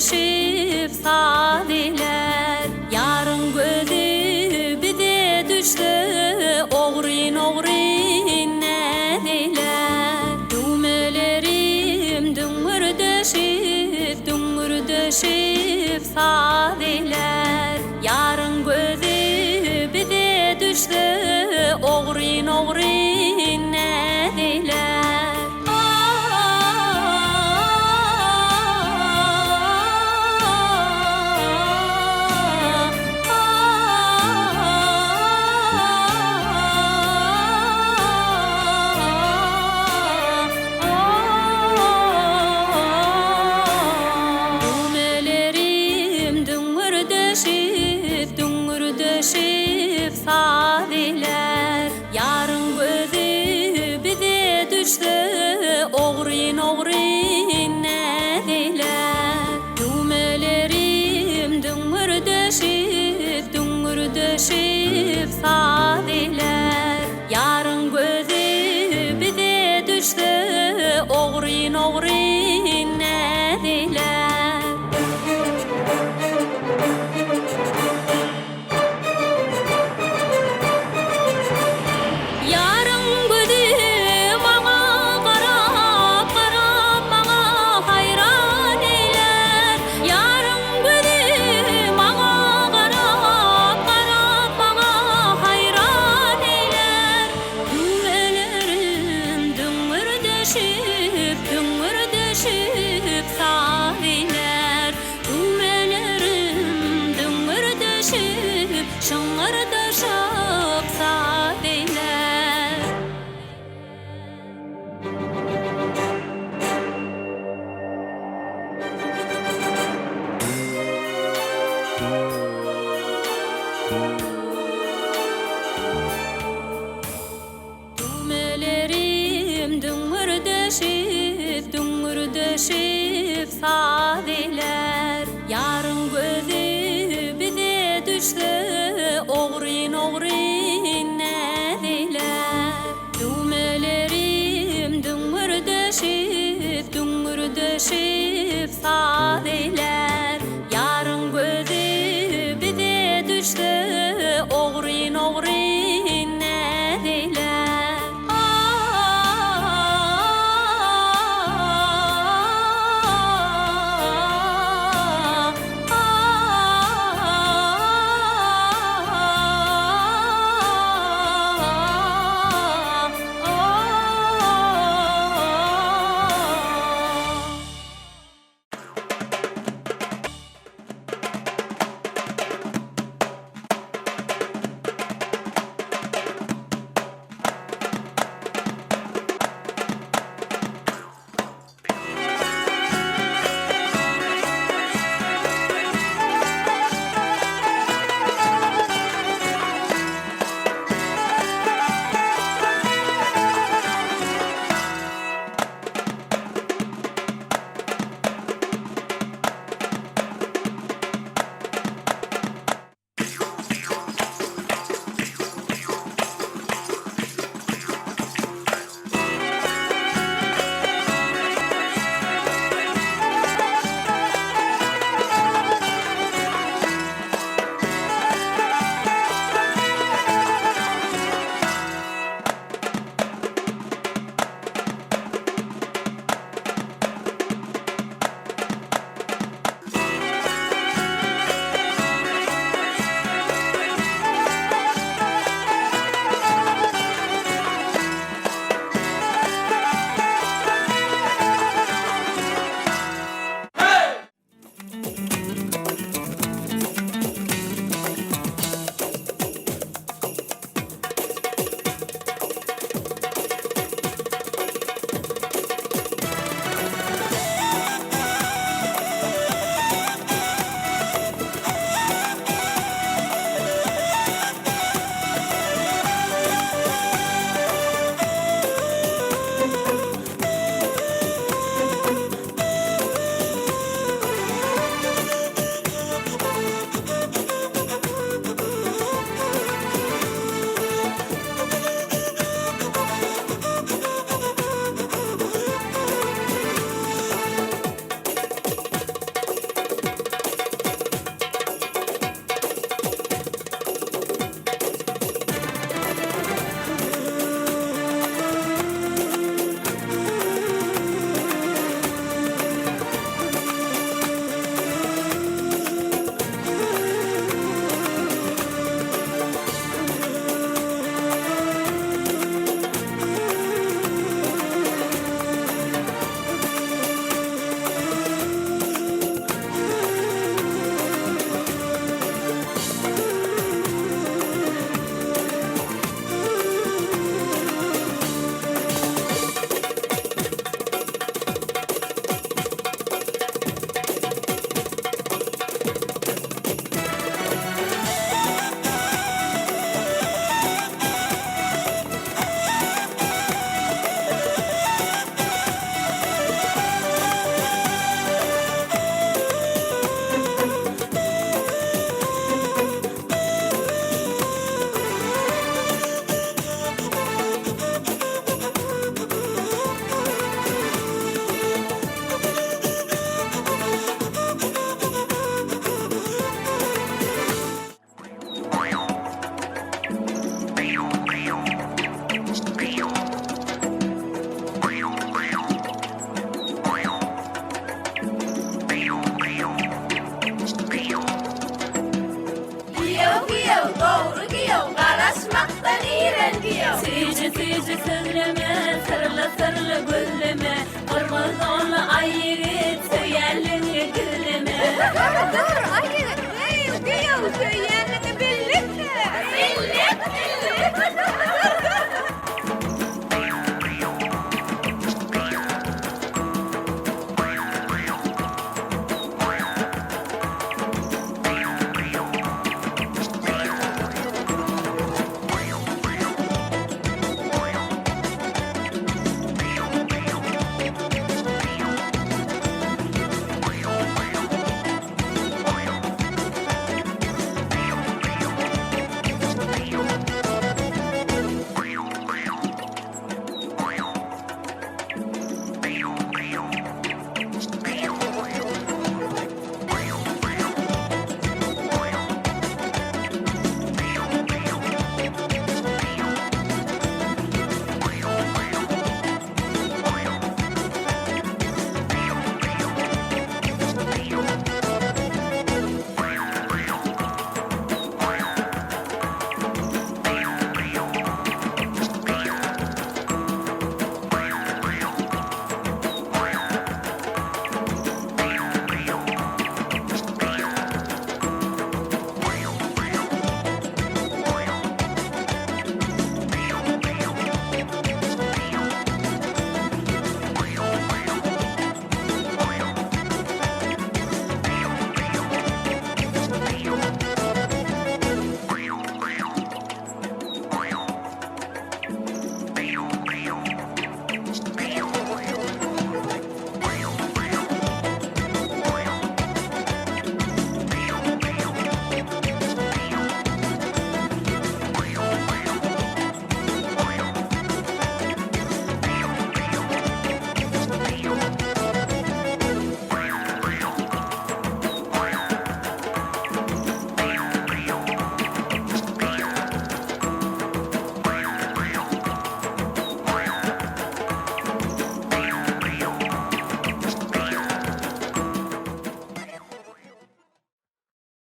Düňňürdeşip saz eýlär. Ýaryň gözi bize düşse, Ogryn-ogryn näz eýlär. Düwmelerim düňňürdeşip, Düňňürdeşip saz eýlär. Ýaryň gözi bize düşse, Ogryn-ogryn näz eýlär. Düwmelerim düňňürdeşip, düňňürdeşip saz eýlär. Ýaryň gözi bize düşse, Ogryn-ogryn näz eýlär. Düwmelerim düňňürdeşip, düňňürdeşip saz eýlär. Ýaryň gözi bize düşse, Ogryn-ogryn näz eýlär. Ýaryň gözi maňa garap, garap maňa haýran eýlär. Ýaryň gözi maňa garap, garap maňa haýran eýlär. Düwmelerim düňňürdeşip, düňňürdeşip saz eýlär. Düwmelerim düňňürdeşip, şyňňyrdaşyp saz eýlär. Düwmelerim düňňürdeşip, düňňürdeşip saz eýlär. Ýaryň gözi bize düşse, ogryn-ogryn näz eýlär. Düwmelerim düňňürdeşip, düňňürdeşip saz eýlär. Ýaryň gözi bize düşse. giýew, dogry giýew, garaşmakdan iren giýew. Süýji süýji sözleme, syrly syrly gözleme, Gyrmyz donly aý ýigit söýenligiňi gizleme. Dur, dur, aý.